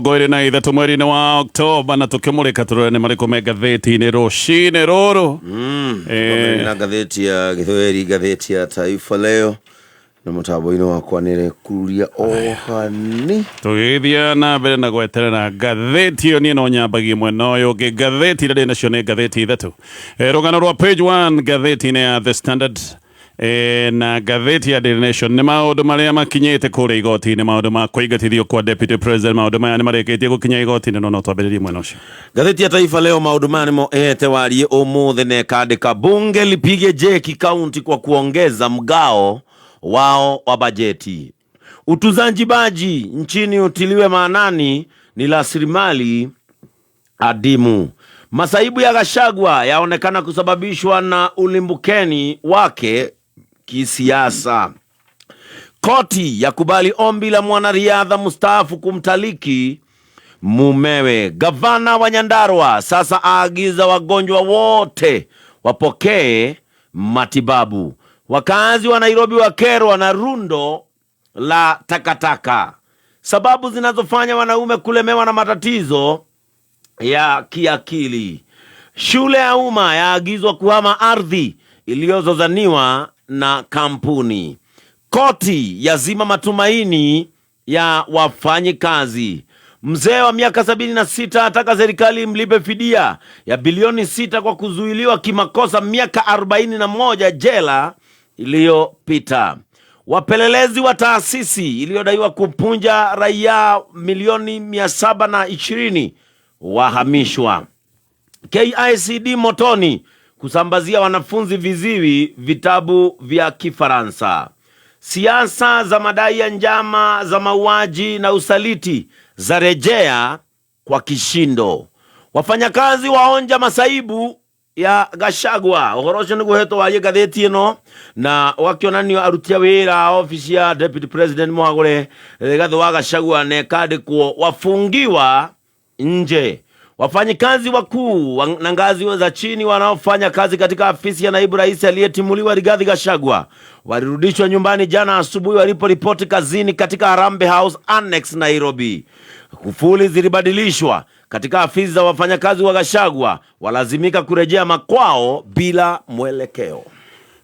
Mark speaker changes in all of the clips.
Speaker 1: 23 mweri-inĩ wa Oktoba, na tũkĩmũrĩka tũrore nĩ marĩkũ me ngathĩti-inĩ rũcinĩ rũrũ.
Speaker 2: Na ngathĩti ya Gĩthweri, ngathĩti ya Taifa Leo na mũtambo-inĩ wakwa nĩ kururia ohani.
Speaker 1: Tũgĩthiĩ na mbere na gweterera ngathĩti ĩyo, niĩ no nyambagie mwena ũyũ ũngĩ. Ngathĩti iria ndĩ nacio nĩ ngathĩti ithatũ. Rũgano rwa page 1 ngathĩti-inĩ ya The Standard na ngathĩti ya Daily Nation nĩ maũndũ marĩa makinyĩte kũrĩa igoti-inĩ, maũndũ ma kũingatithio kwa deputy president. Maũndũ maya nĩ marĩkĩtie gũkinya igoti-inĩ, no no twambĩrĩrie mwena ũcio.
Speaker 2: Ngathĩti ya Taifa Leo maũndũ maya nĩmo ĩhete wariĩ ũmũthĩ na ĩkandĩka bunge lipige jeki kaunti kwa kuongeza mgao wao wa bajeti. Utunzaji maji nchini utiliwe maanani, ni rasilimali adimu. Masaibu ya Gachagua yaonekana kusababishwa na ulimbukeni wake kisiasa. Koti yakubali ombi la mwanariadha mstaafu kumtaliki mumewe. Gavana wa Nyandarua sasa aagiza wagonjwa wote wapokee matibabu. Wakazi wa Nairobi wakerwa na rundo la takataka. Sababu zinazofanya wanaume kulemewa na matatizo ya kiakili. Shule ya umma yaagizwa kuhama ardhi iliyozozaniwa na kampuni. Koti yazima matumaini ya wafanyikazi. Mzee wa miaka 76 ataka serikali mlipe fidia ya bilioni 6 kwa kuzuiliwa kimakosa miaka 41 jela iliyopita. Wapelelezi wa taasisi iliyodaiwa kupunja raia milioni 720 wahamishwa. KICD motoni kusambazia wanafunzi viziwi vitabu vya Kifaransa. Siasa za madai ya njama za mauaji na usaliti za rejea kwa kishindo. Wafanyakazi waonja masaibu ya Gachagua. Ũhoro ũcio nĩguo hetwo warie ngathĩti ĩno na wakĩonanio aruti a wĩra ofici ya deputy president mũhagũre Rigathĩ wa Gachagua na ĩkandĩkwo wafungiwa nje. Wafanyikazi wakuu na ngazi za chini wanaofanya kazi katika afisi ya naibu rais aliyetimuliwa Rigathi Gachagua walirudishwa nyumbani jana asubuhi waliporipoti kazini katika Harambee House Annex, Nairobi. Kufuli zilibadilishwa katika afisi za wafanyakazi wa Gachagua, walazimika kurejea makwao bila mwelekeo.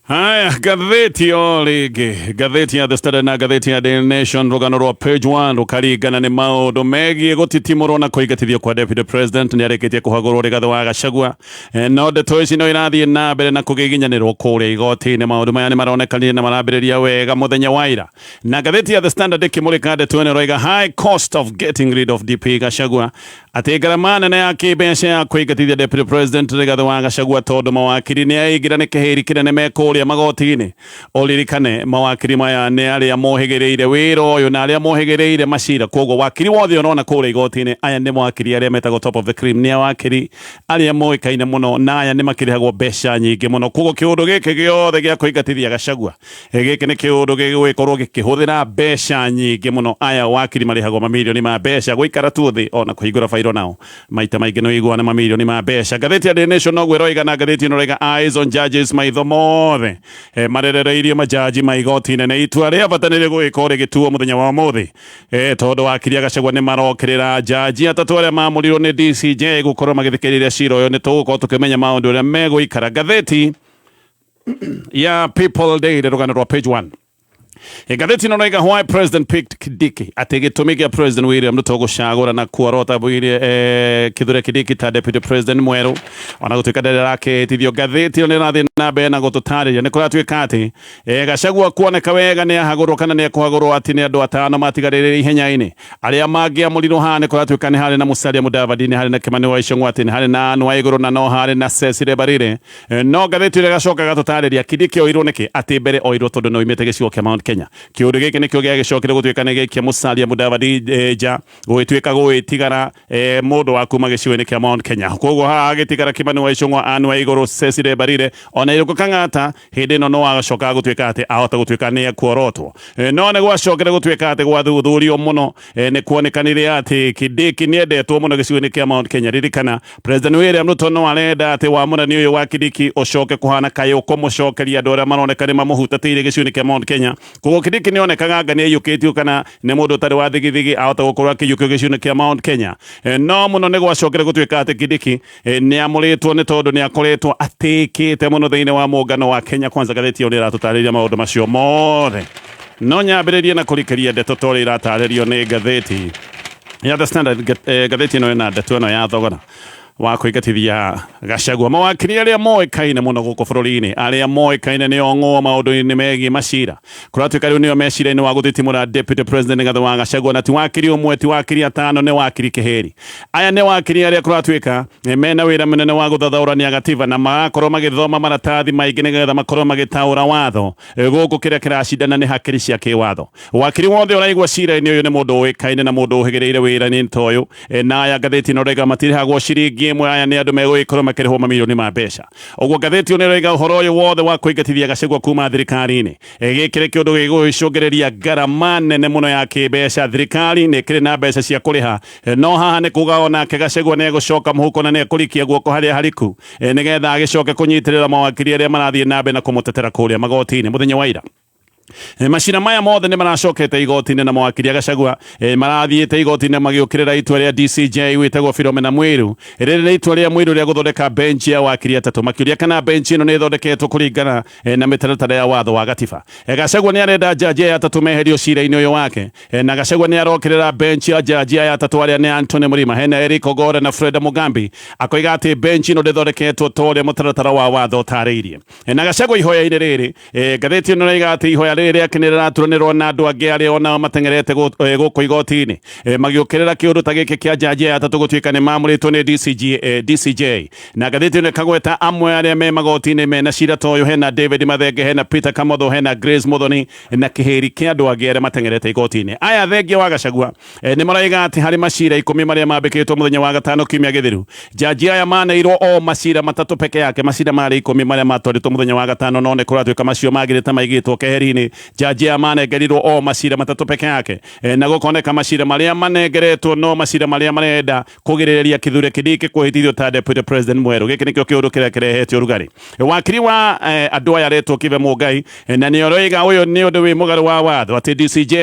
Speaker 1: Haya, ngathĩti o rĩngĩ, ngathĩti ya The Standard na ngathĩti ya Daily Nation, rũgano rwa page 1 rũkaringana nĩ maũndũ megiĩ gũtitimũrwo na kũingatithio kwa deputy president. Nĩ arĩkĩtie kũhagũrwo Rigathĩ wa Gachagua. No ndeto ici no irathiĩ na mbere na kũgiginyanĩrwo kũrĩa igoti-inĩ. Maũndũ maya nĩ maronekanire na marambĩrĩria wega mũthenya wa ira, na ngathĩti ya The Standard ĩkĩmũrĩka ndeto ĩno ĩroiga high cost of getting rid of DP Gachagua, atĩ ngarama nene ya kĩmbeca ya kũingatithia deputy president Rigathĩ wa Gachagua, tondũ mawakiri nĩ aingĩra nĩ kĩhĩri kĩnene me kũrĩa magoti-inĩ. Ũririkane mawakiri maya nĩ arĩa mohĩgĩrĩire wĩra ũyũ na arĩa mohĩgĩrĩire macira, koguo wakiri wothe ũrona kũrĩa igoti-inĩ, aya nĩ mawakiri arĩa metagwo top of the cream, nĩ wakiri arĩa moĩkaine mũno, na aya nĩ makĩrĩhagwo mbeca nyingĩ mũno. Koguo kĩũndũ gĩkĩ gĩothe gĩa kũingatithia Gachagua, gĩkĩ nĩ kĩũndũ gĩgũgĩkorwo gĩkĩhũthĩra mbeca nyingĩ mũno. Aya wakiri marĩhagwo mamirioni ma mbeca gũikara tu thĩ, ona kũhingũra bairo nao maita maingĩ nĩ ũiguaga nĩ mamirioni ma mbeca. Ngathĩti ya Daily Nation noguo ĩroiga, na ngathĩti ĩno ĩroiga eyes on judges, maitho mothe marerereirio majaji ma igoti inene. Itua rĩa bata nĩ rĩgũgĩkorwo rĩgĩtuo mũthenya wa ũmũthĩ, tondũ wakiri Gachagua nĩ marokĩrĩra jaji atatũ arĩa mamũrirwo nĩ DCJ gũkorwo magĩthikĩrĩria cira ũyũ. Nĩ tũgũkorwo tũkĩmenya maũndũ ũrĩa megũikara. Ngathĩti ya People Daily, rũgano rwa page 1, ngathĩti ĩno noiga why president picked Kindiki, atĩ gĩtũmi kĩa President William Ruto gũcagũra na kuorota Kithure Kindiki ta deputy president mwerũ, ona gũtuĩka ndarĩ arakĩhĩtithio. Ngathĩti ĩyo nĩ ĩrathiĩ na mbere na gũtũtarĩria nĩ kũratuĩka atĩ Gachagua kuoneka wega nĩ ahagũrwo kana nĩ ekũhagũrwo, atĩ nĩ andũ atano matigarĩrĩire ihenya-inĩ arĩa mangĩamũrirwo. Haha nĩ kũratuĩka nĩ harĩ na Musalia Mudavadi, nĩ harĩ na Kimani wa Ichung'wa, atĩ nĩ harĩ na Anne Waigũrũ, na no harĩ na Cecily Mbarire. No ngathĩti ĩrĩa ĩgacoka ĩgatũtarĩria Kindiki oirwo nĩkĩ, atĩ mbere oirwo tondũ nĩ oimĩte gĩcigo kĩa Mount Kenya. Kĩũndũ gĩkĩ nĩkĩo gĩagĩcokire gũtuĩka nĩ gĩkia Musalia Mudavadi nja, gũgĩtuĩka gũgĩtigara mũndũ wa kuma gĩcigo-inĩ kĩa Mount Kenya. Koguo haha agĩtigara Kimani wa Ichung'wa, Anne Waigũrũ, Cecily Mbarire, ona Irũngũ Kang'ata. Hĩndĩ ĩno no agacoka gũtuĩka atĩ ahota gũtuĩka nĩ ekuorotwo. No nĩ gwacokire gũtuĩka atĩ gwathuthurio mũno, nĩ kuonekanire atĩ Kindiki nĩ endetwo mũno gĩcigo-inĩ kĩa Mount Kenya. Ririkana President William Ruto no arenda atĩ wamũrani ũyũ wa Kindiki ũcoke kũhana kayũ kũmũcokeria andũ arĩa maroneka nĩ mamũhutatĩire gĩcigo-inĩ kĩa Mount Kenya. Koguo Kindiki nĩ onekaga anga nĩ aiyũkĩtio kana nĩ mũndũ ũtarĩ wa thigithigi ahota gũkorwo akĩiyũkio gĩcigo-inĩ kĩa Mount Kenya. No mũno nĩ gwacokire gũtuĩka atĩ Kindiki nĩ amũrĩtwo nĩ tondũ nĩ akoretwo atĩkĩte mũno thĩinĩ wa mũngano wa Kenya Kwanza. Ngathĩti ĩyo nĩ ĩratũtarĩria maũndũ macio mothe, no nyambĩrĩrie na kũrikĩria ndeto ta ũrĩa iratarĩrio nĩ ngathĩti ya The Standard. Ngathĩti ĩno ĩna ndeto ĩno ya thogora wa kũingatithia Gachagua. Mawakiri arĩa moĩkaine mũno gũkũ bũrũri-inĩ, arĩa moĩkaine nĩ ong'o maũndũ-inĩ megiĩ macira, kũratuĩka rĩu nĩo mecira-inĩ wa gũthitimũra Deputy President Rigathĩ wa Gachagua, na ti wakiri ũmwe, ti wakiri atano, nĩ wakiri kĩhĩri. Aya nĩ wakiri arĩa kũratuĩka mena wĩra mũnene wa gũthathaũrania gatiba na magakorwo magĩthoma maratathi maingĩ nĩgetha makorwo magĩtaũra watho. Gũkũ kĩrĩa kĩracindana nĩ hakiri cia kĩwatho. Wakiri wothe ũraigua cira-inĩ ũyũ nĩ mũndũ ũĩkaine na mũndũ ũhĩgĩrĩire wĩra-inĩ ta ũyũ. Na aya ngathĩti ĩno ĩroiga matirĩhagwo ciringi ĩmwe, aya nĩ andũ megũgĩkorwo makĩrĩhwo mamirioni ma mbeca. Ũguo ngathĩti ĩno ĩroiga ũhoro ũyũ wothe wa kũingatithia Gachagua kuma thirikari-inĩ, gĩkĩ nĩ kĩũndũ gĩgũgĩcũngĩrĩria ngarama nene mũno ya kĩmbeca. Thirikari nĩ ĩkĩrĩ na mbeca cia kũrĩha, no haha nĩ kuga onake Gachagua nĩ egũcoka mũhuko na nĩ ekũrikia guoko harĩa hariku nĩgetha agĩcoke kũnyitĩrĩra mawakiri arĩa marathiĩ na mbere na kũmũtetera kũrĩa magoti-inĩ. Mũthenya wa ira, macira maya mothe nĩ maracokete igoti-inĩ na mawakiri a Gachagua marathiĩte igoti-inĩ magĩũkĩrĩra itua rĩa DCJ wĩtagwo Philomena Mwiru. Rĩrĩ nĩ itua rĩa Mwiru rĩa gũthondeka bench ya wakiri atatũ, makĩũria kana bench ĩno nĩ ĩthondeketwo kũringana na mĩtaratara ya watho wa gatiba. Gachagua nĩ arenda jaji aya atatũ meherio cira-inĩ ũyũ wake, na Gachagua nĩ arokĩrĩra bench ya jaji aya atatũ arĩa nĩ Anthony Mrima, hena Eric Ogora na Freda Mugambi, akoiga atĩ bench ĩno ndĩthondeketwo ta ũrĩa mũtaratara wa watho ũtarĩirie. Na Gachagua ihoya-inĩ rĩrĩ, ngathĩti ĩno ĩroiga atĩ ihoya rĩrĩ rĩake nĩ rĩraturanĩrwo na andũ angĩ arĩa onao mateng'erete gũkũ igoti-inĩ magĩũkĩrĩra kĩũndũ ta gĩkĩ kĩa jaji aya atatũ gũtuĩka nĩ mamũrĩtwo nĩ DCJ. Na ngathĩti ĩno ĩkagweta amwe arĩa me magoti-inĩ mena cira ta ũyũ, hena David Mathenge, hena Peter Kamotho, hena Grace Muthoni na kĩhĩri kĩa andũ angĩ arĩa mateng'erete igoti-inĩ. Aya thengia wa Gachagua nĩ maroiga atĩ harĩ macira 10 marĩa mambĩkĩtwo mũthenya wa gatano kiumia gĩthiru, jaji aya maneirwo o macira matatũ peke yake. Macira marĩ 10 marĩa matwarĩtwo mũthenya wa gatano, no nĩ kũratuĩka macio mangĩ ta maigĩtwo keheri-inĩ. Jaji aya manengerirwo o macira matatũ peke yake, na gũkoneka macira marĩa manengeretwo no macira marĩa marenda kũgirĩrĩria Kithure Kindiki kwĩhĩtithio ta Deputy President mwerũ. Gĩkĩ nĩkĩo kĩũndũ kĩrĩa kĩrehete ũrugarĩ. Wakiri wa andũ aya aretwo Kibe Mũngai, na nĩ aroiga ũyũ nĩ ũndũ wĩ mũgarũ wa watho atĩ DCJ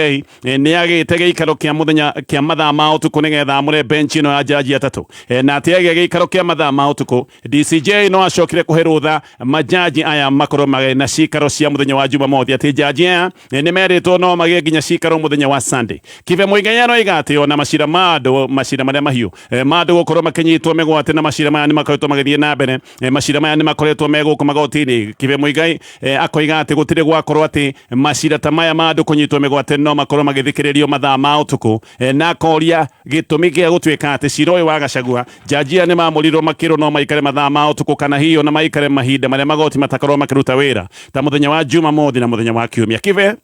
Speaker 1: nĩ agĩte gĩikaro kĩa mũthenya kĩa mathaa ma ũtukũ nĩgetha amũre bench ĩno ya jaji atatũ, na atĩ agĩa gĩikaro kĩa mathaa ma ũtukũ, DCJ no acokire kũhe rũtha majaji aya makorwo marĩ na cikaro cia mũthenya wa Jumamothi, atĩ jaji aya nĩ merĩtwo no magĩe nginya cikaro mũthenya wa Sunday. Kibe Muigai aroiga atĩ ona macira ma andũ, macira marĩa mahiũ ma andũ gũkorwo makĩnyitwo mĩgwate, na macira maya nĩ makoretwo magĩthiĩ na mbere, macira maya nĩ makoretwo me gũkũ magoti-inĩ. Kibe Muigai akoiga atĩ gũtirĩ gwakorwo atĩ macira ta maya ma andũ kũnyitwo mĩgwate no makorwo magĩthikĩrĩrio mathaa ma ũtukũ, na akoria gĩtũmi gĩa gũtuĩka atĩ cira ũyũ wa Gachagua jaji aya nĩ mamũrirwo makĩrwo no maikare mathaa ma ũtukũ kana hihi ona maikare mahinda marĩa magoti matakorwo makĩruta wĩra ta mũthenya wa Jumamothi na mũthenya wa Kiumia. Kibe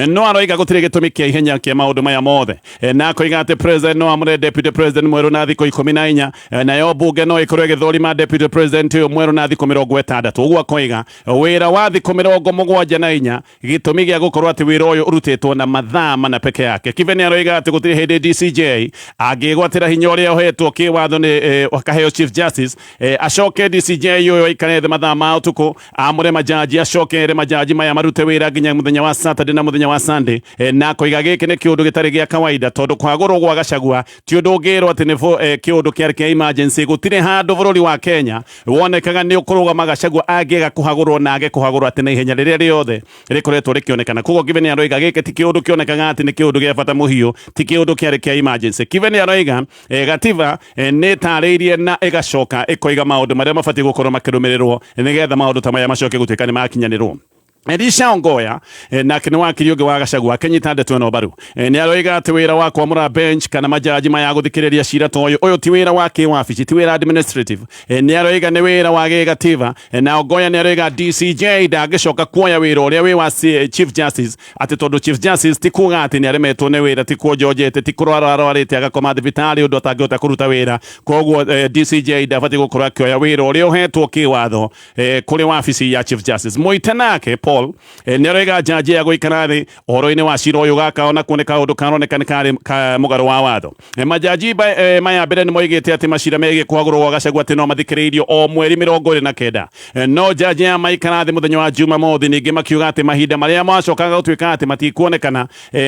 Speaker 1: no aroiga gũtirĩ gĩtũmi kĩa ihenya kĩa maũndũ maya mothe, na akoiga atĩ president no amũre deputy president mwerũ na thikũ 14, nayo mbunge no ĩkorwo ĩgĩthũrima deputy president ũyũ mwerũ na thikũ 60. Ũguo akoiga wĩra wa thikũ 74, gĩtũmi gĩa gũkorwo atĩ wĩra ũyũ ũrutĩtwo na mathaa mana peke yake. Kibe nĩ aroiga atĩ gũtirĩ hĩndĩ DCJ angĩgwatĩra hinya ũrĩa ũhetwo kĩwatho nĩ akaheo Chief Justice, acoke DCJ ũyũ aikare thĩ mathaa ma ũtukũ amũre majaji, acoke ere majaji maya marute wĩra nginya mũthenya wa Saturday na mũthenya wa Sunday, na akoiga gĩkĩ nĩ kĩũndũ gĩtarĩ gĩa kawaida tondũ kwagũrwo gwa Gachagua ti ũndũ ũngĩrwo atĩ nĩ kĩũndũ kĩarĩ kĩa emergency. Gũtirĩ handũ bũrũri wa Kenya wonekaga nĩ ũkũrũgama Gachagua angĩaga kũhagũrwo na age kũhagũrwo atĩ na ihenya rĩrĩa rĩothe rĩkoretwo rĩkĩonekana. Koguo Kibe nĩ aroiga gĩkĩ ti kĩũndũ kĩonekaga atĩ nĩ kĩũndũ gĩa bata mũhiũ, ti kĩũndũ kĩarĩ kĩa emergency. Kibe nĩ aroiga gatiba nĩ ĩtarĩirie na ĩgacoka ĩkoiga maũndũ marĩa mabatiĩ gũkorwo makĩrũmĩrĩrwo nĩgetha maũndũ ta maya macoke gũtuĩka nĩ makinyanĩrwo. Elisha Ongoya, nake nĩ wakiri ũngĩ wa Gachagua, akĩnyita ndeto ĩno mbaru. Nĩ aroiga atĩ wĩra wa kwamũra bench kana majaji maya gũthikĩrĩria cira ta ũyũ, ũyũ ti wĩra wa kĩwabici, ti wĩra administrative. Nĩ aroiga nĩ wĩra wa gĩgatiba, na Ongoya nĩ aroiga DCJ ndangĩcoka kuoya wĩra ũrĩa wĩ wa Chief Justice, atĩ tondũ Chief Justice ti kuga atĩ nĩ aremetwo nĩ wĩra, ti kuonjonjete, ti kũrwara arwarĩte agakoma thibitarĩ ũndũ atangĩhota kũruta wĩra. Koguo DCJ ndabatiĩ gũkorwo akĩoya wĩra ũrĩa ũhetwo kĩwatho kũrĩ wabici ya Chief Justice. Moite nake Paul Paul nĩ aroiga njanji ya gũikara thĩ ũhoro-inĩ wa cira ũyũ gaka ona kuo nĩ kaũndũ karoneka nĩ karĩ ka mũgarũ wa watho. Majaji maya mbere nĩ moigĩte atĩ macira megiĩ kũhagũrwo gwa Gachagua atĩ no mathikĩrĩirio o mweri 29. No jaji aya maikara thĩ mũthenya wa Jumamothi ningĩ makiuga atĩ mahinda marĩa macokaga gũtuĩka atĩ matikuonekana,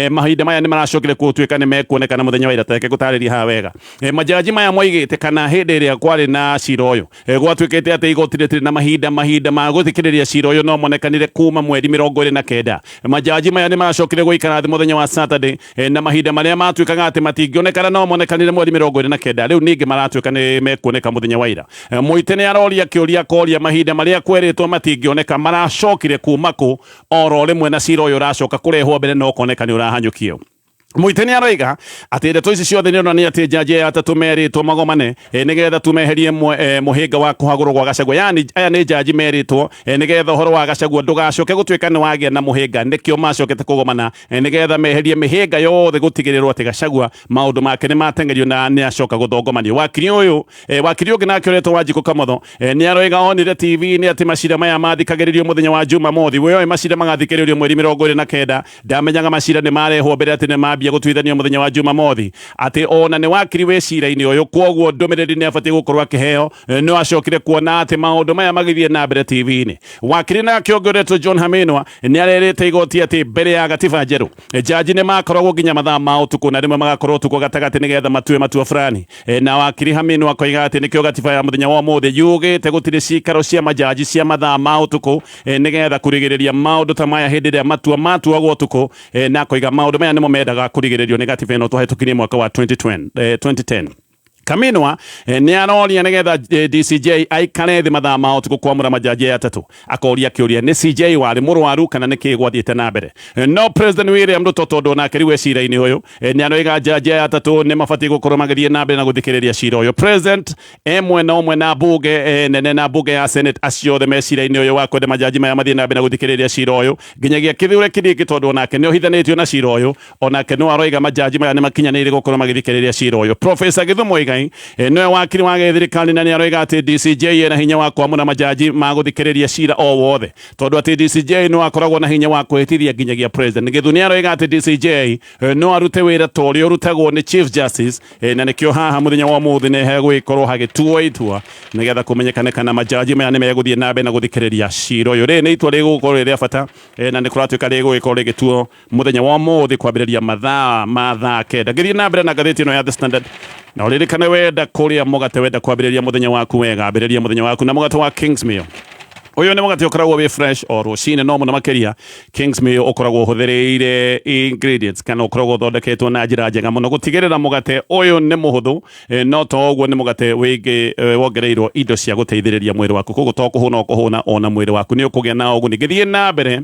Speaker 1: mahinda maya nĩ maracokire gũtuĩka nĩ mekuonekana mũthenya wa ira. Tareke ngũtarĩrie haha wega. Majaji maya moigĩte kana hĩndĩ ĩrĩa kwarĩ na cira ũyũ gwatuĩkĩte atĩ igoti rĩtirĩ na mahinda ma gũthikĩrĩria cira ũyũ no monekanire kuma mweri 29. Majaji maya nĩ maracokire gũikara thĩ mũthenya wa Saturday, na mahinda marĩa matuĩkaga atĩ matingĩonekana no monekanire mweri 29, rĩu ningĩ maratuĩka nĩ mekuoneka mũthenya wa ira. Mũite nĩ aroria kĩũria akoria mahinda marĩa kwerĩtwo matingĩoneka maracokire kuma kũ oro rĩmwe, na cira ũyũ ũracoka kũrehwo mbere no ũkoneka nĩ ũrahanyũkio. Mũite nĩ aroiga atĩ ndeto ici ciothe nĩ onania atĩ njanji aya atatũ merĩtwo magomane nĩgetha tu meherie mũhĩnga wa kũhagũrwo gwa Gachagua. Yani aya nĩ njanji merĩtwo nĩgetha ũhoro wa Gachagua ndũgacoke gũtuĩka nĩ wagĩa na mũhĩnga, nĩkĩo macokete kũgomana nĩgetha meherie mĩhĩnga yothe gũtigĩrĩrwo atĩ Gachagua maũndũ make nĩ mateng'erio na nĩ acoka gũthongomanio. Wakiri ũyũ, wakiri ũngĩ nake ũretwo Wanjikũ Kamotho, nĩ aroiga onire TV-inĩ atĩ macira maya mathikagĩrĩrio mũthenya wa Jumamothi. We oĩ macira magathikĩrĩrio mweri 29, ndamenyaga macira nĩ marehwo mbere atĩ nĩ mambia gũtuithanio mũthenya wa Jumamothi, atĩ ona nĩ wakiri wĩ cira-inĩ ũyũ, kwoguo ndũmĩrĩri nĩ abatiĩ gũkorwo akĩheo. No acokire kuona atĩ maũndũ maya magĩthiĩ na mbere TV-inĩ. Wakiri nake ũngĩ ũretwo John Haminwa nĩ arerĩte igoti atĩ mbere ya gatiba njerũ jaji nĩ makoragwo nginya mathaa ma ũtukũ na rĩmwe magakorwo ũtukũ gatagatĩ nĩgetha matue matua fulani. Na wakiri Haminwa akoiga atĩ nĩkĩo gatiba ya mũthenya wa ũmũthĩ yugĩte gũtirĩ cikaro cia majaji cia mathaa ma ũtukũ, nĩgetha kũrigĩrĩria maũndũ ta maya hĩndĩ ĩrĩa matua matuagwo ũtukũ. Na akoiga maũndũ maya nĩmo mendaga kũrigĩrĩrio nĩ gatiba ĩno twahĩtũkirie mwaka wa 2010. Kaminwa nĩ aroria nĩgetha DCJ aikare thĩ mathaa ma ũtukũ kwamũra majaji aya atatũ, akoria kĩũria nĩ CJ warĩ mũrwaru kana nĩ kĩĩ gwathiĩte na mbere. No President William Ruto tondũ onake rĩu e cira-inĩ ũyũ, nĩ aroiga jaji aya atatũ nĩ mabatiĩ gũkorwo magĩthiĩ na mbere na gũthikĩrĩria cira ũyũ. President e mwena ũmwe na bunge nene na bunge ya Senate, acio othe me cira-inĩ ũyũ wa kwenda majaji maya mathiĩ na mbere na gũthikĩrĩria cira ũyũ nginyagia Kithure Kindiki tondũ onake nĩ ohithanĩtio na cira ũyũ, onake no aroiga majaji maya nĩ makinyanĩire gũkorwo magĩthikĩrĩria cira ũyũ. Professor Githu Muigai nĩwe wakiri wa gĩthirikari na nĩ aroiga atĩ DCJ ena hinya wa kwamũra majaji ma gũthikĩrĩria cira o wothe tondũ atĩ DCJ no akoragwo na hinya wa kwĩhĩtithia nginyagia president. Githu nĩ aroiga atĩ DCJ no arute wĩra ta ũrĩa ũrutagwo nĩ Chief Justice, na nĩkĩo haha mũthenya wa ũmũthĩ nĩ hegũgĩkorwo hagĩtuo itua nĩgetha kũmenyekane kana majaji maya nĩ megũthiĩ na mbere na gũthikĩrĩria cira ũyũ. Rĩrĩ nĩ itua rĩgũkorwo rĩ rĩa bata, na nĩ kũratuĩka rĩgũgĩkorwo rĩgĩtuo mũthenya wa ũmũthĩ kwambĩrĩria mathaa ma thaa 9. Ngĩthiĩ na mbere na ngathĩti ĩno ya The Standard, na ũririkane wenda kũrĩa mũgate, wenda kwambĩrĩria mũthenya waku wega, ambĩrĩria mũthenya waku na mũgate wa Kingsmill. Ũyũ nĩ mũgate ũkoragwo wĩ fresh o rũcinĩ, no mũno makĩria Kingsmill ũkoragwo ũhũthĩrĩire ingredients kana ũkoragwo ũthondeketwo na njĩra njega mũno gũtigĩrĩra mũgate ũyũ nĩ mũhũthũ, no to ũguo nĩ mũgate wongereirwo indo cia gũteithĩrĩria mwĩrĩ waku, koguo to kũhũna ũkũhũna, ona mwĩrĩ waku nĩ ũkũgĩa na ũguni. Ngĩthiĩ na mbere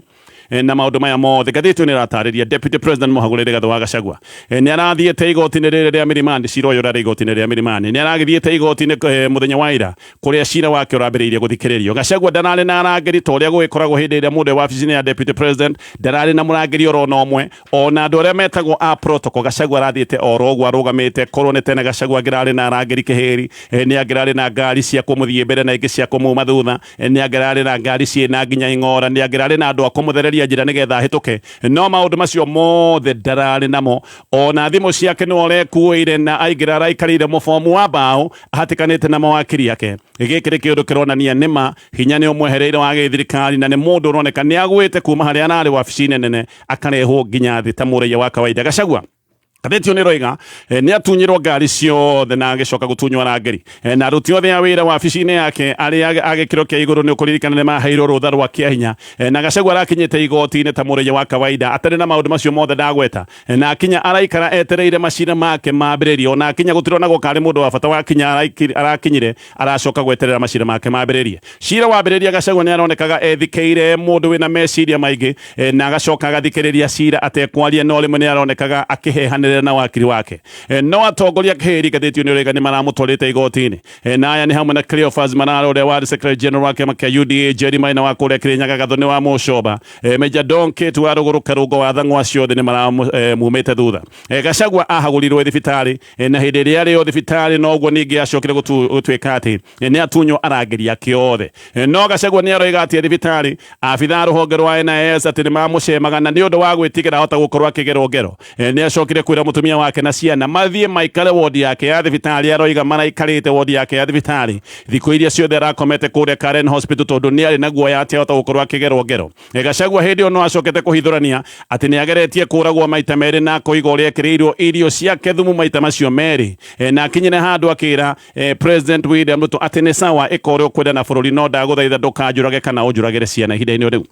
Speaker 1: na maũndũ maya mothe, ngathĩti ĩyo nĩ ĩratarĩria Deputy President Mũhagũre Rigathĩ wa Gachagua nĩ arathiĩte igoti-inĩ rĩrĩ rĩa Milimani. Cira ũyũ ũrarĩ igoti-inĩ rĩa Milimani, nĩ aragĩthiĩte igoti-inĩ mũthenya wa ira kũrĩa cira wake ũrambĩrĩirie gũthikĩrĩrio. Gachagua ndararĩ na arangĩri ta ũrĩa gũgĩkoragwo hĩndĩ ĩrĩa mũndũ e wabici-inĩ ya Deputy President, ndararĩ na mũrangĩri oro na ũmwe, ona andũ arĩa metagwo a protocol. Gachagua arathiĩte oro ũguo arũgamĩte. Korwo nĩ tene Gachagua angĩrarĩ na arangĩri kĩhĩri, nĩ angĩrarĩ na ngari cia kũmũthiĩ mbere na ingĩ cia kũmuma thutha, nĩ angĩrarĩ na ngari ciĩna nginya ing'ora, nĩ angĩrarĩ na andũ a kũmũthereria njĩra nĩgetha ahĩtũke, no maũndũ macio mothe ndararĩ namo. Ona thimũ ciake nĩwe ũrekuĩire na aingĩra araikarĩire mũbomu wa mbaũ ahatĩkanĩte na mawakiri ake. Gĩkĩ nĩ kĩũndũ kĩronania nĩma hinya nĩ ũmwehereire wa gĩthirikari na nĩ mũndũ ũroneka nĩ agwĩte kuma harĩa ararĩ wabici-inĩ nene akarehwo nginya thĩ ta mũraiya wa kawaida. Gachagua, ngathĩti ĩyo nĩ ĩroiga, nĩ atunyirwo ngari ciothe na agĩcoka gũtunywo arangĩri, na aruti othe a wĩra wabici-inĩ yake arĩa a gĩkĩro kĩa igũrũ nĩ ũkũririkana nĩ maheirwo rũtha rwa kĩa hinya. Na Gachagua arakinyĩte igoti-inĩ ta mũraiya wa kawaida atarĩ na maũndũ macio mothe ndagweta, na akinya araikara etereire macira make mambĩrĩrie. Ona akinya gũtironagwo karĩ mũndũ wa bata wakinya, arakinyire aracoka gweterera macira make mambĩrĩrie. Cira wambĩrĩria, Gachagua nĩ aronekaga ethikĩire mũndũ wĩna meciria maingĩ, na agacoka agathikĩrĩria cira atekwaria, no rĩmwe nĩ aronekaga akĩhehanĩrĩra. aranĩrĩre na wakiri wake. No atongoria kĩhĩri ngathĩti ĩno ĩrauga nĩ maramũtwarĩte igoti-inĩ. Na aya nĩ hamwe na Cleophas Malala ũrĩa warĩ Secretary General wa kĩama kĩa UDA, Jerry Maina wa kũrĩa Kĩrĩnyaga Gathoni wa Mũcoba, Major Don Kate wa Rũgũrũ Karũngo wa Thang'wa, acio othe nĩ maramumĩte thutha. Gachagua ahagũrirwo thibitarĩ, na hĩndĩ ĩrĩa arĩ o thibitarĩ noguo ningĩ acokire gũtuĩka atĩ nĩ atunywo arangĩri ake othe. No Gachagua nĩ aroiga atĩ thibitarĩ abithaa rũhonge rwa NIS atĩ nĩ mamũcemaga na nĩ ũndũ wa gwĩtigĩra ahota gũkorwo akĩgerwo ngero. Nĩ acokire kwĩra mũtumia wake na ciana mathiĩ maikare wodi yake ya thibitarĩ. Aroiga maraikarĩte wodi yake ya thibitarĩ thikũ iria ciothe arakomete kũrĩa Karen Hospital tondũ nĩ arĩ na guoya atĩ ahota gũkorwo akĩgerwo ngero. Gachagua hĩndĩ ĩyo no acokete kũhithũrania atĩ nĩ ageretie kũragwo maita merĩ na akoiga ũrĩa ekĩrĩirwo irio ciake thumu maita macio merĩ, na akinyire handũ akĩra President William Ruto atĩ nĩ sawa, ĩka ũrĩa ũkwenda na bũrũri, no ndagũthaitha ndũkanjũrage kana ũnjũragĩre ciana ihinda-inĩ rĩu.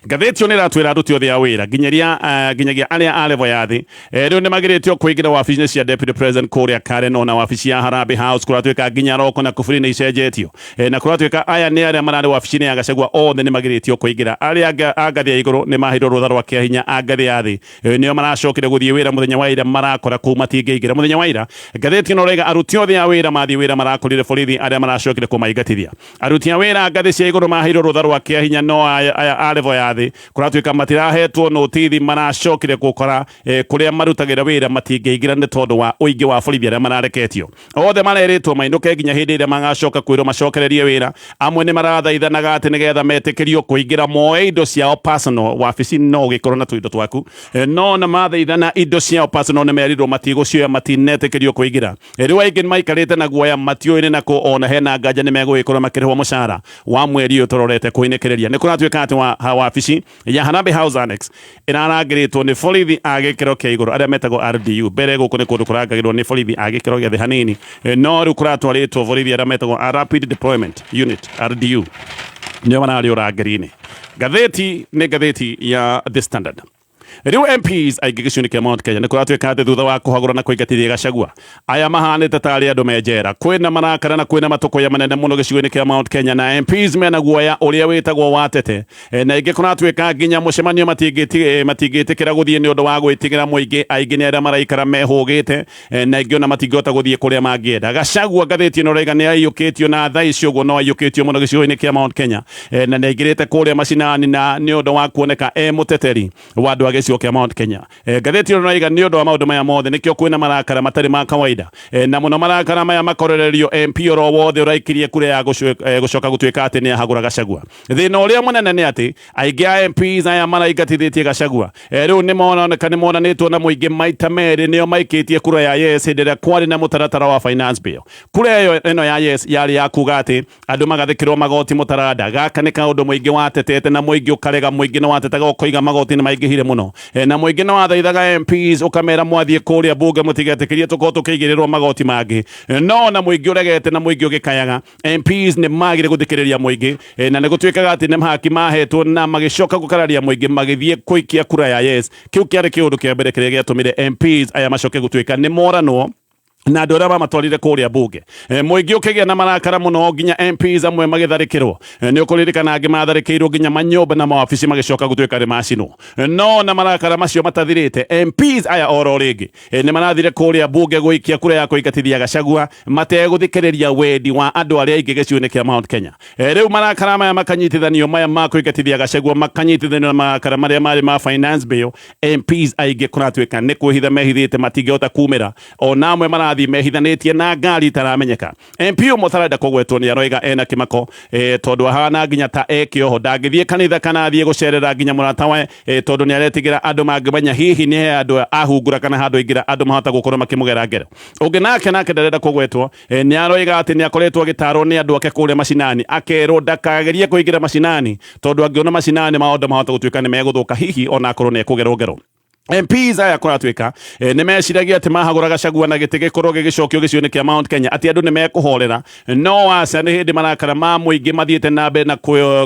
Speaker 1: Ngathĩti ĩyo nĩ ĩratwĩra aruti othe a wĩra nginyagia nginyagia arĩa a level ya thĩ, rĩu nĩ magirĩtio kũingĩra wabici-inĩ cia Deputy President kũrĩa Karen ona wabici ya Harambee House. Kũratuĩka nginya roko na kuburi nĩ icenjetio, na kũratuĩka aya nĩ arĩa mararĩ wabici-inĩ ya Gachagua othe nĩ magirĩtio kũingĩra. Arĩa a ngathĩ ya igũrũ nĩ maheirwo rũtha rwa kĩa hinya, a ngathĩ ya thĩ nĩo maracokire gũthiĩ wĩra mũthenya wa ira marakora kũu matingĩingĩra. Mũthenya wa ira ngathĩti ĩno ĩrauga aruti othe a wĩra mathiĩ wĩra marakorire borithi arĩa maracokire kũmaingatithia. Aruti a wĩra ngathĩ cia igũrũ maheirwo rũtha rwa kĩa hinya, no aya a level ya thĩ kũratuĩka matirahetwo notithi, maracokire gũkora kũrĩa marutagĩra wĩra matingĩingĩra nĩ tondũ wa ũingĩ wa borithi arĩa marareketio. Othe marerĩtwo mainũke nginya hĩndĩ ĩrĩa magacoka kwĩrwo macokererie wĩra. Amwe nĩ marathaithanaga atĩ nĩgetha metĩkĩrio kũingĩra moe indo ciao personal. Wabici no ũgĩkorwo na tũindo twaku, no na mathaithana indo ciao personal nĩ merirwo matigũcioya, matinetĩkĩrio kũingĩra. Rĩu aingĩ nĩ maikarĩte na guoya, matiũĩ nĩ nakũ, ona hena nganja nĩ megũgĩkorwo makĩrĩhwo mũcara wa mweri ũyũ tũrorete kũinĩkĩrĩria. Nĩ kũratuĩka atĩ wabici ya Harambee House Annex ĩrarangĩrĩtwo nĩ borithi a gĩkĩro kĩa igũrũ arĩa metagwo RDU. Mbere gũkũ nĩ kũndũ kũrangagĩrwo nĩ borithi a gĩkĩro gĩa thĩ hanini, no rĩu kũratwarĩtwo borithi arĩa metagwo a Rapid Deployment Unit, RDU, nĩo mararĩ ũrangĩri-inĩ. Ngathĩti nĩ ngathĩti ya The Standard. Rĩu MPs aingĩ gĩcigo-inĩ kĩa Mount Kenya nĩ kũratuĩka atĩ thutha wa kũhagũra na kũingatithia Gachagua, aya mahanĩte tarĩ andũ me njera. Kwĩna marakara na kwĩna matũkũya manene mũno gĩcigo-inĩ kĩa Mount Kenya, na MPs mena guoya ũrĩa wĩtagwo watete, na ingĩ kũratuĩka nginya mũcemanio matingĩtĩkĩra gũthiĩ nĩ ũndũ wa gwĩtigĩra mũingĩ. Aingĩ nĩ arĩa maraikara mehũgĩte, na ingĩ ona matingĩhota gũthiĩ kũrĩa mangĩenda. Gachagua ngathĩti ĩno ĩrauga nĩ aiyũkĩtio, na thaa ici ũguo no aiyũkĩtio mũno gĩcigo-inĩ kĩa Mount Kenya, na nĩ aingĩrĩte kũrĩa macinani na nĩ ũndũ wa kuoneka e mũteteri wa andũ a gĩcigo kĩa Mount Kenya. Ngathĩti ĩno ĩrauga nĩ ũndũ wa maũndũ maya mothe nĩkĩo kwĩna marakara matarĩ ma kawaida, na mũno marakara maya makorererio MP oro wothe ũraikirie kura ya gũcoka gũtuĩka atĩ nĩ ahagũra Gachagua. Thĩna ũrĩa mũnene nĩ atĩ aingĩ a MPs aya maraingatithĩtie Gachagua, rĩu nĩ moneka nĩ monanĩtwo na mũingĩ maita merĩ nĩo maikĩtie kura ya yes hĩndĩ ĩrĩa kwarĩ na mũtaratara wa finance bill. Kura ĩyo ĩno ya yes yarĩ ya kuga atĩ andũ magathĩkĩrwo magoti mũtaranda. Gaka nĩ kaũndũ mũingĩ watetete na mũingĩ ũkarega. Mũingĩ nĩ watetaga ũkoiga magoti nĩ maingĩhire mũno, na mũingĩ nĩ wathaithaga MPs ũkamera mwathiĩ kũrĩa bunge mũtigetĩkĩrie tũkorwo tũkĩigĩrĩrwo magoti mangĩ. No na mũingĩ ũregete na mũingĩ ũgĩkayaga, MPs nĩ magire gũthikĩrĩria mũingĩ, na nĩ gũtuĩkaga atĩ nĩ haki mahetwo na magĩcoka gũkararia mũingĩ magĩthiĩ kũikia kura ya yes. Kĩu kĩarĩ kĩũndũ kĩa mbere kĩrĩa gĩatũmire MPs aya macoke gũtuĩka nĩ moranwo na andũ arĩa mamatwarire kũrĩa bunge. Mũingĩ ũkĩgĩa na marakara mũno nginya MPs amwe magĩtharĩkĩrwo. Nĩ ũkũririkana angĩ matharĩkĩirwo nginya manyũmba na mawabici magĩcoka gũtuĩka nĩ macinwo. No na marakara macio matathirĩte, MPs aya oro rĩngĩ nĩ marathire kũrĩa bunge gũikia kura ya kũingatithia Gachagua mategũthikĩrĩria wendi wa andũ arĩa aingĩ gĩcigo-inĩ kĩa Mount Kenya. Rĩu marakara maya makanyitithanio, maya ma kũingatithia Gachagua makanyitithanio na marakara marĩa marĩ ma finance bill. MPs aingĩ kũratuĩka nĩ kwĩhitha mehithĩte, matingĩhota kumĩra, ona amwe marathiĩ mehithanĩtie na ngari itaramenyeka. MP ũmwe ũtarenda kũgwetwo nĩ aroiga ena kĩmako, tondũ ahana nginya ta e kĩoho, ndangĩthiĩ kanitha kana athiĩ gũcerera nginya mũratawe, tondũ nĩ aretigĩra andũ mangĩmenya hihi nĩ he andũ ahungura kana handũ aingĩra andũ mahota gũkorwo makĩmũgera ngero. Ũngĩ nake ndarenda kũgwetwo, nĩ aroiga atĩ nĩ akoretwo agĩtarwo nĩ andũ ake kũrĩa macinani, akerwo ndakagerie kũingĩra macinani tondũ angĩona macinani maũndũ mahota gũtuĩka nĩ megũthũka, hihi ona akorwo nĩ ekũgerwo ngero. MPs aya kũratuĩka nĩ meciragia atĩ mahagũra Gachagua na gĩtĩ gĩkorwo gĩgĩcokio gĩcigo-inĩ kĩa Mount Kenya atĩ andũ nĩ mekũhorera, no aca, nĩ hĩndĩ marakara ma mũingĩ mathiĩte na mbere na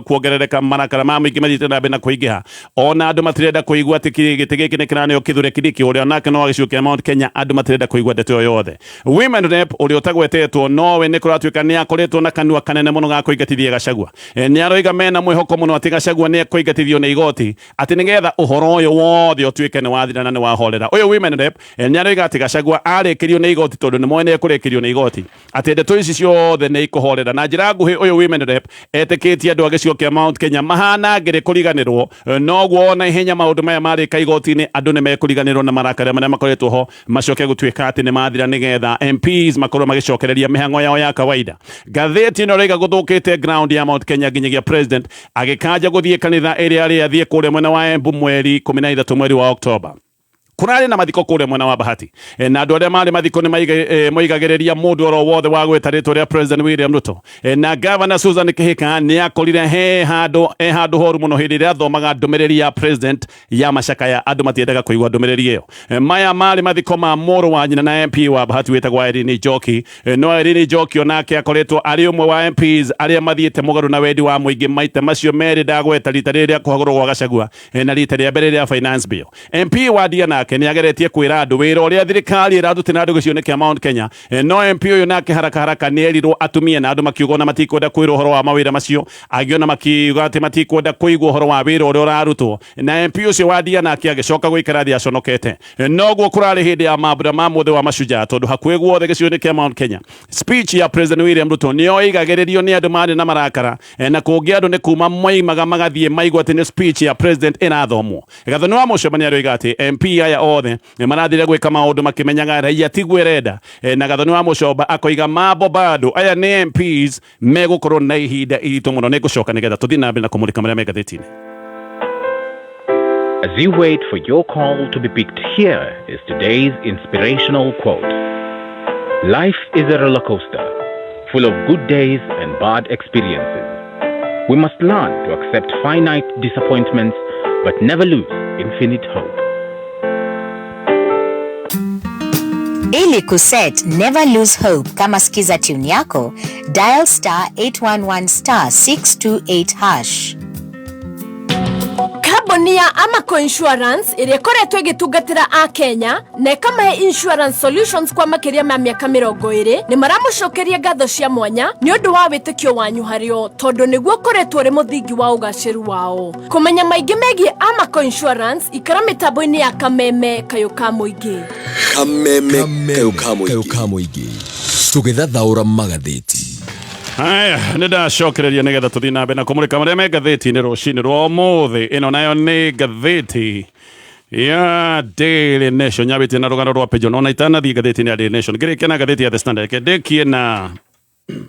Speaker 1: kuongerereka, marakara ma mũingĩ mathiĩte na mbere na kũingĩha. Ona andũ matirenda kũigua atĩ gĩtĩ gĩkĩ nĩ kĩraneo Kithure Kindiki ũrĩa nake no wa gĩcigo kĩa Mount Kenya. Andũ matirenda kũigua ndeto ĩyo yothe. Women Rep ũrĩa ũtagwetetwo nowe nĩ kũratuĩka nĩ akoretwo na kanua kanene mũno ga kũingatithia Gachagua. Nĩ aroiga mena mwĩhoko mũno atĩ Gachagua nĩ ekũingatithio nĩ igoti atĩ nĩgetha ũhoro ũyũ wothe ũtuĩke nĩ wathira na nĩ wahorera. Ũyũ women rep nĩ aroiga atĩ Gachagua arĩkĩrio nĩ igoti tondũ nĩ moĩ nĩ ekũrĩkĩrio nĩ igoti, atĩ ndeto ici ciothe nĩ ikũhorera. Na njĩra nguhĩ, ũyũ women rep etĩkĩtie andũ a gĩcigo kĩa Mount Kenya mahana ngĩrĩ kũriganĩrwo, noguo ona ihenya maũndũ maya marĩka igoti-inĩ andũ nĩ mekũriganĩrwo na marakara marĩa makoretwo ho macoke gũtuĩka atĩ nĩ mathira, nĩgetha MPs makorwo magĩcokereria mĩhang'o yao ya kawaida. Ngathĩti ĩno ĩroiga gũthũkĩte ground ya Mount Kenya nginyagia president agĩkanja gũthiĩ kanitha ĩrĩa arĩ athiĩ kũrĩa mwena wa Embu mweri 13 mweri wa Oktoba. Kũrarĩ na mathiko kũrĩa mwena wa Bahati, na andũ arĩa marĩ mathiko nĩ moigagĩrĩria mũndũ oro wothe wa gwĩta rĩtwa rĩa President William Ruto. Na Governor Susan Kihika nĩ akorire he handũ he handũ horu mũno hĩndĩ ĩrĩa athomaga ndũmĩrĩri ya president ya macakaya. Andũ matiendaga kũigua ndũmĩrĩri ĩyo. Maya marĩ mathiko ma mũrũ wa nyina na MP wa Bahati wĩtagwo Irene Njoki. No Irene Njoki onake akoretwo arĩ ũmwe wa MPs arĩa mathiĩte mũgarũ na wendi wa mũingĩ maita macio merĩ ndagweta, rita rĩrĩ rĩa kũhagũrwo gwa Gachagua na rita rĩa mbere rĩa finance bill. MP wa Ndia nake nĩ ageretie kwĩra andũ wĩra ũrĩa thirikari ĩrarutĩra andũ gĩcigo-inĩ kĩa Mount Kenya. No MP ũyũ nake haraka haraka nĩ erirwo atumie na andũ makiuga ona matikwenda kwĩrwo ũhoro wa mawĩra macio, angĩ ona makiuga atĩ matikwenda kũigua ũhoro wa wĩra ũrĩa ũrarutwo, na MP ũcio wa Ndia nake agĩcoka gũikara thĩ aconokete. Noguo kũrarĩ hĩndĩ ya mambura ma mũthĩ wa mashujaa, tondũ hakuhĩ guothe gĩcigo-inĩ kĩa Mount Kenya speech ya President William Ruto nĩyo ĩigagĩrĩrio nĩ andũ marĩ na marakara, na kũngĩ andũ nĩ kuma moimaga magathiĩ maigua atĩ nĩ speech ya president ĩrathomwo. Gathoni wa mũcemania aroiga atĩ MP aya othe nĩ marathire gwĩka maũndũ makĩmenyaga raia tiguo ĩrenda. Na Gathoni wa Mũcomba akoiga mambo bado, aya nĩ MPs megũkorwo na ihinda iritũ mũno. Nĩ ngũcoka nĩgetha tũthiĩ na mbere na kũmũrĩka marĩa me ngathĩti-inĩ.
Speaker 3: As you wait for your call to be picked, here is today's inspirational quote. Life is a roller coaster, full of good days and bad experiences. We must learn to accept finite disappointments, but never lose infinite hope.
Speaker 4: Ili kuset Never Lose Hope kama skiza tune yako, dial *811*628#.
Speaker 5: Kambuni ya Amaco Insurance ĩrĩa ĩkoretwo ĩgĩtungatĩra a Kenya na ĩkamahe insurance solutions kwa makĩria ma mĩaka 20 nĩ maramũcokeria ngatho cia mwanya nĩ ũndũ wa wĩtĩkio wanyu harĩo, tondũ nĩguo ũkoretwo ũrĩ mũthingi wa ũgacĩru wao. Kũmenya maingĩ megiĩ Amaco Insurance, ikara mĩtambo-inĩ ya Kameme Kayũ ka Mũingĩ.
Speaker 6: Kameme Kayũ ka
Speaker 7: Kayũ
Speaker 6: Mũingĩ.
Speaker 7: Ka Mũingĩ, tũgĩthathaũra magathĩti.
Speaker 1: Haya, nĩ ndacokereria nĩgetha tũthiĩ na mbere na kũmũrĩka marĩa me ngathĩti-inĩ rũcinĩ rwa ũmũthĩ. Ĩno nayo nĩ ngathĩti ya Daily Nation, nyambĩtie na rũgano rwa Pigeon. Ona itanathiĩ ngathĩti-inĩ ya Daily Nation, ngĩrĩkia na ngathĩti ya The Standard, reke ndĩkie na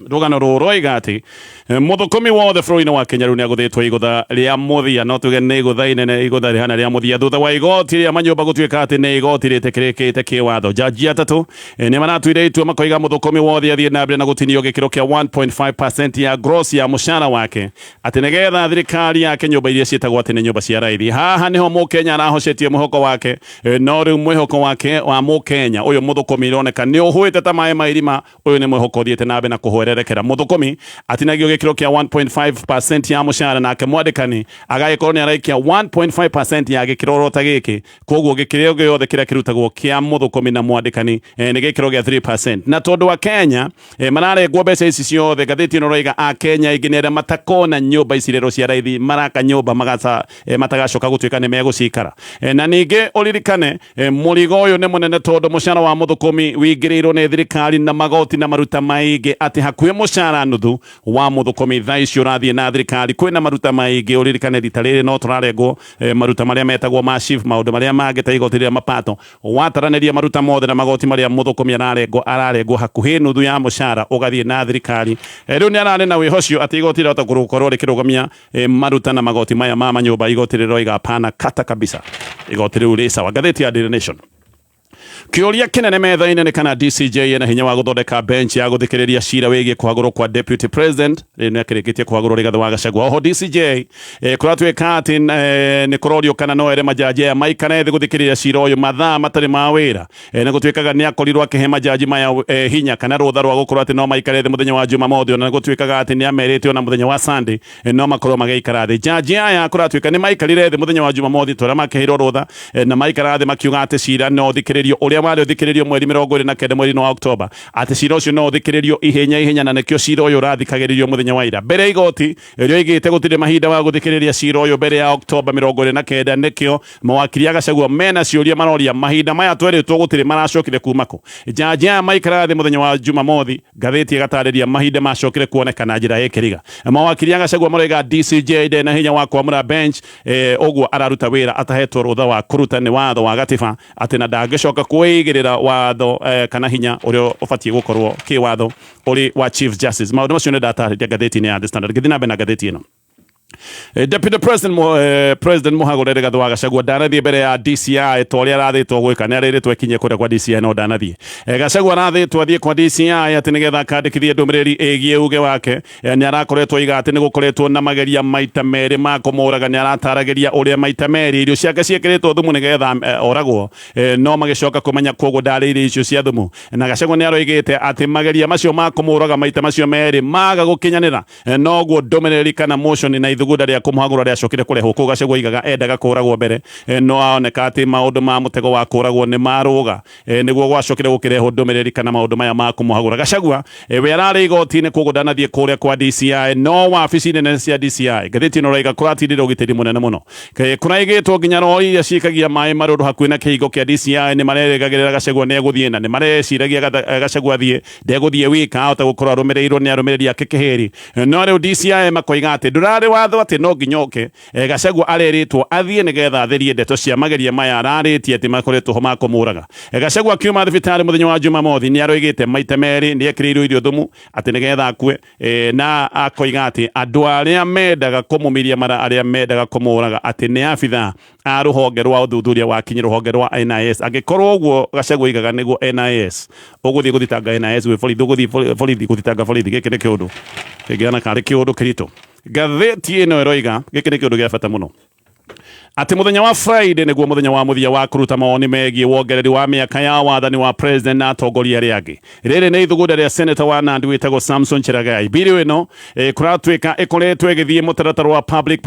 Speaker 1: rũgano rũrũ roiga atĩ mũthũkũmi wothe bũrũri-inĩ wa Kenya rĩu nĩ agũthĩtwo igũtha rĩa mũthia. No tuge nĩ igũtha inene, igũtha rĩhana rĩa mũthia, thutha wa igoti rĩa manyũmba gũtuĩka atĩ nĩ igoti rĩtĩkĩrĩkĩte kĩwatho. Jaji atatũ nĩ maratuire itua makoiga mũthũkũmi wothe athiĩ na mbere na gũtinio gĩkĩro kĩa 1.5% ya gross ya mũcara wake, atĩ nĩgetha thirikari yake nyũmba iria ciĩtagwo atĩ nĩ nyũmba cia raithi. Haha nĩho mũkenya arahocetie mwĩhoko wake, no rĩu mwĩhoko wake wa mũkenya ũyũ mũthũkũmi ironeka nĩ ũhũĩte ta maĩ ma irima. Ũyũ nĩ mwĩhoko ũthiĩte na mbere na kũhwererekera. Mũthũkũmi atinagio gĩkĩro kĩa 1.5% ya mũcara, nake mwandĩkani agagĩkorwo nĩ araikia 1.5% ya gĩkĩro oro ta gĩkĩ. Koguo gĩkĩro gĩothe kĩrĩa kĩrutagwo kĩa mũthũkũmi na mwandĩkani nĩ gĩkĩro gĩa 3%. Na tondũ wa Kenya mararengwo mbeca ici ciothe, ngathĩti ĩno ĩroiga a Kenya aingĩ nĩ arĩa matakona nyũmba ici rĩro cia raithi, maraka nyũmba magaca matagacoka gũtuĩka nĩ megũcikara. Na ningĩ ũririkane mũrigo ũyũ nĩ mũnene, tondũ mũcara wa mũthũkũmi wingĩrĩirwo nĩ thirikari na magoti na maruta maingĩ, atĩ hakuhĩ mũcara nuthu wa mũthũkũmi thaa ici ũrathiĩ na thirikari. Kwĩna maruta maingĩ, ũririkane rita rĩrĩ no tũrarengwo maruta marĩa metagwo ma SHIF, maũndũ marĩa mangĩ ta igoti rĩa mapato. Wataranĩria maruta mothe na magoti marĩa mũthũkũmi ararengwo, ararengwo hakuhĩ nuthu ya mũcara ũgathiĩ na thirikari. Rĩu nĩ ararĩ na wĩhocio atĩ igoti rĩhota gũkorwo rĩkĩrũgamia maruta na magoti maya ma manyũmba. Igoti rĩroiga hapana, kata kabisa, igoti rĩu rĩ sawa. Ngathĩti ya Daily Nation, kĩũria kĩnene metha-inĩ nĩ kana DCJ ena hinya wa gũthondeka bench ya gũthikĩrĩria cira wĩgiĩ kũhagũrwo kwa deputy president. Rĩu nĩ akĩrĩkĩtie kũhagũrwo Rigathĩ wa Gachagua. Oho DCJ kũratuĩka atĩ nĩ kũrorio kana no ere majaji aya maikare thĩ gũthikĩrĩria cira ũyũ mathaa matarĩ ma wĩra. Nĩ gũtuĩkaga nĩ akorirwo akĩhe majaji maya hinya kana rũtha rwa gũkorwo atĩ no maikare thĩ mũthenya wa Jumamothi, ona nĩ gũtuĩkaga atĩ nĩ amerite ona mũthenya wa Sunday no makorwo magĩikara thĩ. Jaji aya kũratuĩka nĩ maikarire thĩ mũthenya wa Jumamothi tũrĩa makĩheirwo rũtha, na maikara thĩ makiuga atĩ cira no ũthikĩrĩrio ũrĩ Ũrĩa warĩ ũthikĩrĩrio mweri 29 mweri-inĩ wa Oktoba, atĩ cira ũcio no ũthikĩrĩrio ihenya ihenya, na nĩkĩo cira ũyũ ũrathikagĩrĩrio mũthenya wa ira mbere ya igoti rĩoigĩte gũtirĩ mahinda wa gũthikĩrĩria cira ũyũ mbere ya Oktoba 29. Nĩkĩo mawakiri a Gachagua mena ciũria maroria, mahinda maya twerĩtwo gũtirĩ maracokire kuma kũ? Jaji aya maikaraga thĩ mũthenya wa Jumamothi, ngathĩti ĩgatarĩria mahinda macokire kuoneka na njĩra ya kĩriga. Mawakiri a Gachagua maroiga DCJ ndarĩ na hinya wa kwamũra bench, ũguo araruta wĩra atahetwo rũtha wa kũruta nĩ watho wa gatiba, atĩ na ndangĩcoka kwĩigĩrĩra watho kana hinya ũrĩa ũbatiĩ gũkorwo kĩwatho ũrĩ wa Chief Justice. Maũndũ macio nĩ ndatarĩria ngathĩti-inĩ ya The Standard. Ngĩthiĩ na mbere na ngathĩti ĩno, Deputy President, President Mũhagũre Rigathĩ wa Gachagua ndanathiĩ mbere ya DCI ta ũrĩa arathĩtwo gwĩka. Nĩ arĩrĩtwo ekinyie kũrĩa kwa DCI, no ndanathiĩ. Gachagua arathĩtwo athiĩ kwa DCI atĩ nĩgetha akandĩkithie ndũmĩrĩri ĩgiĩ uge wake. Nĩ arakoretwo aiga atĩ nĩ gũkoretwo na mageria maita merĩ ma kũmũraga. Nĩ arataragĩria ũrĩa maita merĩ irio ciake ciĩkĩrĩtwo thumu nĩgetha oragwo, no magĩcoka kũmenya koguo ndarĩ irio icio cia thumu. Na Gachagua nĩ aroigĩte atĩ mageria macio ma kũmũraga maita macio merĩ maga gũkinyanĩra, noguo ndũmĩrĩri kana motion na ithugunda rĩa kũmũhagũra rĩacokire kũrehwo. Kũu Gachagua aigaga endaga kũragwo mbere, no aoneka atĩ maũndũ ma mũtego wa kũragwo nĩ marũga, nĩguo gwacokire gũkĩrehwo ndũmĩrĩri kana maũndũ maya ma kũmũhagũra Gachagua. We ararĩ igoti-inĩ, koguo ndanathiĩ kũrĩa kwa DCI, no wabici nene cia DCI, ngathĩti ĩno ĩraiga kũratindire ũgitĩri mũnene mũno. Kũraigĩtwo nginya rori iria ciikagia maĩ marũrũ hakuhĩ na kĩhingo kĩa DCI. Nĩ marerĩgagĩrĩra Gachagua nĩ egũthiĩ, na nĩ mareciragia Gachagua athiĩ ndegũthiĩ wika, ahota gũkorwo arũmĩrĩirwo nĩ arũmĩrĩri ake kĩhĩri. No rĩu DCI makoiga atĩ ndũrarĩ watho atĩ no nginya oke. Gachagua arerĩtwo athiĩ nĩgetha atherie ndeto cia mageria maya ararĩtie atĩ makoretwo ho ma kũmũraga. Gachagua akiuma thibitarĩ mũthenya wa Jumamothi nĩ aroigĩte maita merĩ nĩ ekĩrĩirwo irio thumu atĩ nĩgetha akue, na akoiga atĩ andũ arĩa mendaga kũmũmiria mara, arĩa mendaga kũmũraga, atĩ nĩ abithaa a rũhonge rwa ũthuthuria wa kinyi, rũhonge rwa NIS. Angĩkorwo ũguo Gachagua oigaga nĩguo NIS, ũgũthiĩ gũthitanga NIS gwĩ borithi, ũgũthiĩ borithi gũthitanga borithi. Gĩkĩ nĩ kĩũndũ kĩngĩhana karĩ kĩũndũ kĩritũ. Ngathĩti ĩno ĩroiga gĩkĩ nĩ kĩũndũ gĩa bata mũno, atĩ mũthenya wa Friday nĩguo mũthenya wa mũthia wa kũruta mawoni megiĩ wongereri wa mĩaka ya wathani wa president na atongoria arĩa angĩ. Rĩrĩ nĩ ithugunda rĩa senator wa Nandi wĩtagwo Samson Cherargei. Bill ĩno kũratuĩka ĩkoretwo ĩgĩthiĩ mũtaratara wa public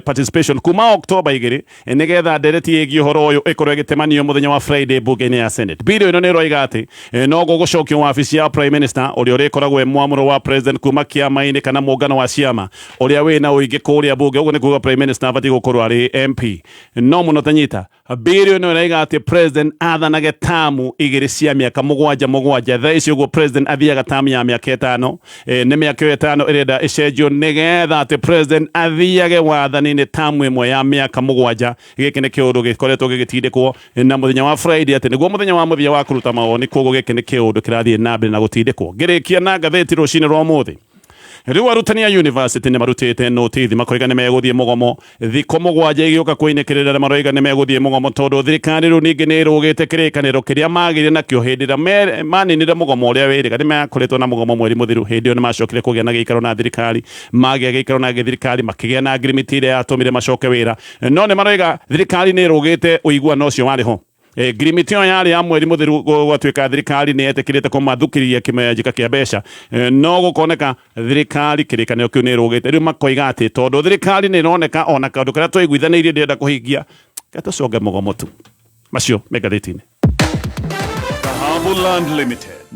Speaker 1: participation kuma Oktoba 2, nĩgetha ndereti ĩgiĩ ũhoro ũyũ ĩkorwo ĩgĩtemanio mũthenya wa Friday mbunge-inĩ ya Senate. Bill ĩno nĩ ĩroiga atĩ no gũgũcokio wabici ya prime minister ũrĩa ũrĩkoragwo e mwamũro wa president kuma kĩama-inĩ kana mũngano wa ciama ũrĩa wĩna ũingĩ kũrĩa mbunge. Ũguo nĩ kuga prime minister abatiĩ gũkorwo arĩ MP. No mũno tanyita, bill ĩno ĩraiga atĩ president athanage tamu 2 cia mĩaka 7 7. Thaa ici ũguo president athiaga tamu ya mĩaka 5. Nĩ mĩaka ĩyo 5 ĩrenda ĩcenjio nĩgetha atĩ president athiage wathani-inĩ tamu ĩmwe ya mĩaka 7. Gĩkĩ nĩ kĩũndũ gĩkoretwo gĩgĩtindĩkwo na mũthenya wa Friday atĩ nĩguo mũthenya wa mũthia wa kũruta mawoni. Koguo gĩkĩ nĩ kĩũndũ kĩrathiĩ na mbere na gũtindĩkwo. Ngĩrĩkia na ngathĩti rũcinĩ rwa ũmũthĩ, rĩu arutani a university nĩ marutĩte notithi, makoiga nĩ megũthiĩ mũgomo thikũ 7 igĩũka kwĩnĩkĩrĩra. Na maroiga nĩ megũthiĩ mũgomo tondũ thirikari rĩu ningĩ nĩ ĩrũgĩte kĩrĩkanĩro kĩrĩa magĩire nakĩo hĩndĩ ĩrĩa maninire mũgomo ũrĩa wĩrĩga. Nĩ makoretwo na mũgomo mweri mũthiru. Hĩndĩ ĩyo nĩ macokire kũgĩa na gĩikaro na thirikari, magĩa gĩikaro na thirikari makĩgĩa na agreement ĩrĩa yatũmire macoke wĩra. No nĩ maroiga thirikari nĩ ĩrũgĩte ũiguano ũcio warĩ ho. Ngirimiti ĩyo yarĩ ya mweri mũthiru, gwatuĩka thirikari nĩ yetĩkĩrĩte kũmathukĩria kĩmanjĩka kĩa mbeca, no gũkoneka thirikari kĩrĩkanĩro kĩu nĩ ĩrũgĩte. Rĩu makoiga atĩ tondũ thirikari nĩ ĩroneka ona kaũndũ karĩa twaiguithanĩirie ndĩrenda kũhingia, tũcoke mũgomo tu. Macio me ngathĩti-inĩ.
Speaker 8: Dhahabu Land Limited.